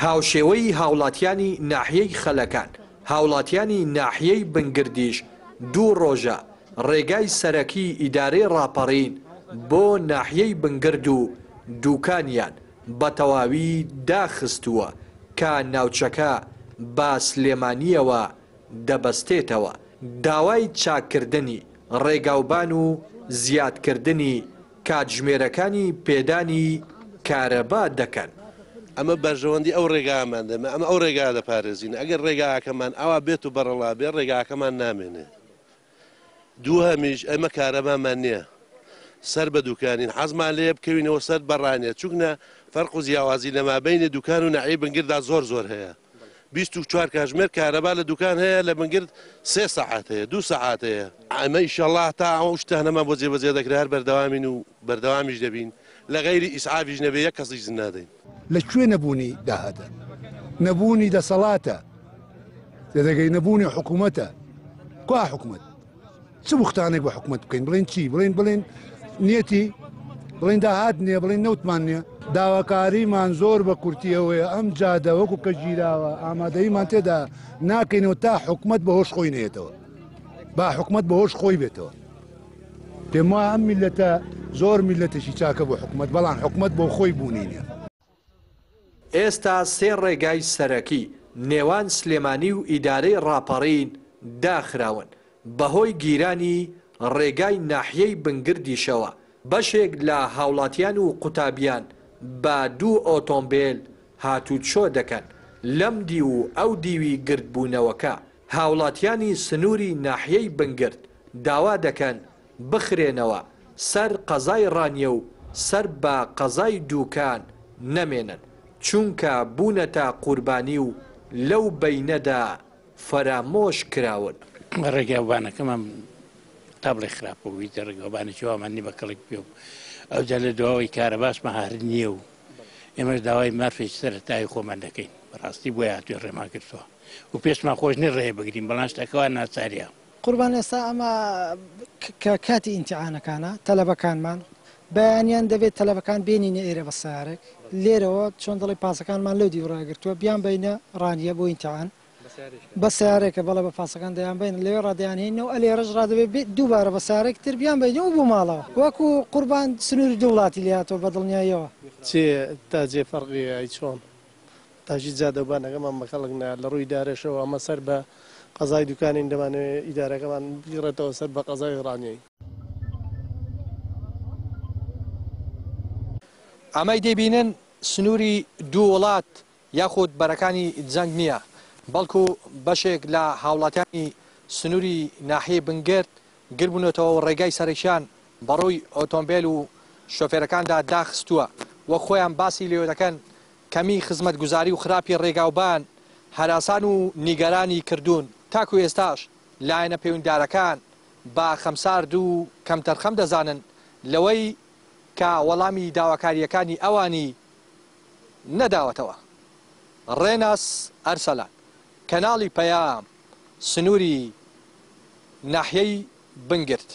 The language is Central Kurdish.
هاوشێوەی هاوڵاتیانی ناحیەی خەلەکان، هاوڵاتیانی ناحیەی بنگردیش دوو ڕۆژە ڕێگای سەرەکی ئیدارەی ڕاپەڕین بۆ ناحیەی بنگرد و دوکانیان بە تەواوی داخستووە کە ناوچەکە بە سلێمانییەوە دەبەستێتەوە، داوای چاککردنی ڕێگاوبان و زیادکردنی کاتژمێرەکانی پێدانی کارەبا دەکەن. ئەمە بەرژەوەندی ئەو ڕێگایەمان دەمێ، ئەمە ئەو ڕێگایە دەپارێزین، ئەگەر ڕێگاکەمان ئاوا بێت و بەڕەڵا بێ ڕێگاکەمان نامێنێ. دووهەمیش ئێمە کارەبامان نییە سەر بە دوکانین حەزمان لێیە بکەوینەوە سەر بە ڕانیە چونکە فەرق و جیاوازی لە مابەینی دوکان و ناحیەی بنگردا زۆر زۆر هەیە 24 کاژمێر کارەبا لە دوکان هەیە لە بنگرد سێ سەعات هەیە دوو سەعات هەیە ئەمە ئیشەڵا تا ئەو شتانەمان بۆ جێبەجێ دەکرێت هەر بەردەوامین و بەردەوامیش دەبین لە غەیری ئیسعافیش نەبێ یەک کەسیش نادەین. لە کوێ نەبوونی داهاتە؟ نەبوونی دەسەڵاتە. تێدەگەی نەبوونی حکوومەتە کوا حکوومەت چ بوختانێک بە حکوومەت بکەین بڵێن چی بڵێن بڵێن نیەتی بڵێن داهات نییە بڵێن نەوتمان نییە داواکاریمان زۆر بە کورتیەوەیە ئەم جادە وەکو کە گیراوە ئامادەیمان تێدا ناکەینەوە تا حکومت بە هۆش خۆی نێتەوە با حکومت بە هۆش خۆی بێتەوە پێم وایە ئەم میلەتە زۆر میلەتێکی چاکە بۆ حکومت بەڵام حکومت بۆ خۆی بوونی نییە. ئێستا سێ ڕێگای سەرەکی نێوان سلێمانی و ئیدارەی ڕاپەڕین داخراون، بەهۆی گیرانی ڕێگای ناحیەی بنگردیشەوە بەشێک لە هاوڵاتیان و قوتابیان بە دوو ئۆتۆمبێل هاتوچۆ دەکەن، لەم دیو و ئەو دیوی گردبوونەوەکە هاوڵاتیانی سنووری ناحیەی بنگرد داوا دەکەن بخرێنەوە سەر قەزای ڕانیە و سەر بە قەزای دووکان نەمێنن، چونکە بوونەتە قوربانی و لەو بەینەدا فەرامۆش کراون. ڕێگاوبانەکەمان تا بڵێ خراپە و هیچ ڕێگاوبانێکی وامان نیە بە کەڵک بێ و ئەوجا لە دواوەی کارەباشمان هەر نییە و ئێمەش داوای مافێکی سەرەتایی خۆمان دەکەین بەڕاستی بۆیە هاتووین ڕێمان گرتووە و پێشمان خۆش نیە ڕێ بگرین بەڵام شتەکە وا ناچاریە. قوربان ئێستا ئەمە کە کاتی ئیمتیحانەکانە تەلەبەکانمان بەیانیان دەبێت تەلەبەکان بێنینە ئێرە بە سەیارەک لێرەوە چۆن دەڵێ پاسەکانمان لەو دیو ڕاگرتووە بیان بینە ڕانیە بۆ ئیمتیحان بە سیارێکە بەڵێ بە پاسەکان دەیان بین لەوێ ڕادەیانهێنەوە ئەلێرەش ڕادەبێت دووبارە بە سارێک تر بیان بینەوە بۆ ماڵەوە وەکو قوربان سنووری دوو وڵاتی لێهاتووە بە دڵنیاییەوە. چێ تا جێ فەرقی ئەی چۆن تاژی جادەوبانەکەمان بە کەڵک نایەت لە ڕووی ئیدارەشەوە ئەمە سەر بە قەزای دوکانین دەمانەوێ ئیدارەکەمان بگەڕێتەوە سەر بە قەزای ڕانیەی. ئەمەی دەیبینن سنووری دوو وڵات یاخود بەرەکانی جەنگ نییە، بەڵکو بەشێک لە هاوڵاتیانی سنووری ناحیەی بنگرد گربوونەتەوە و ڕێگای سەرەکیان بەڕووی ئۆتۆمبێل و شۆفێرەکاندا داخستووە، وەک خۆیان باسی لێوەدەکەن کەمی خزمەتگوزاری و خراپی ڕێگاوبان هەراسان و نیگەرانی کردوون، تاکو ئێستاش لایەنە پەیوەندیدارەکان بە خەمسارد و کەمتەرخەم دەزانن لەوەی کە وەڵامی داواکارییەکانی ئەوانی نەداوەتەوە. ڕێناس ئەرسەلان، کەناڵی پەیام، سنووری ناحیەی بنگرد.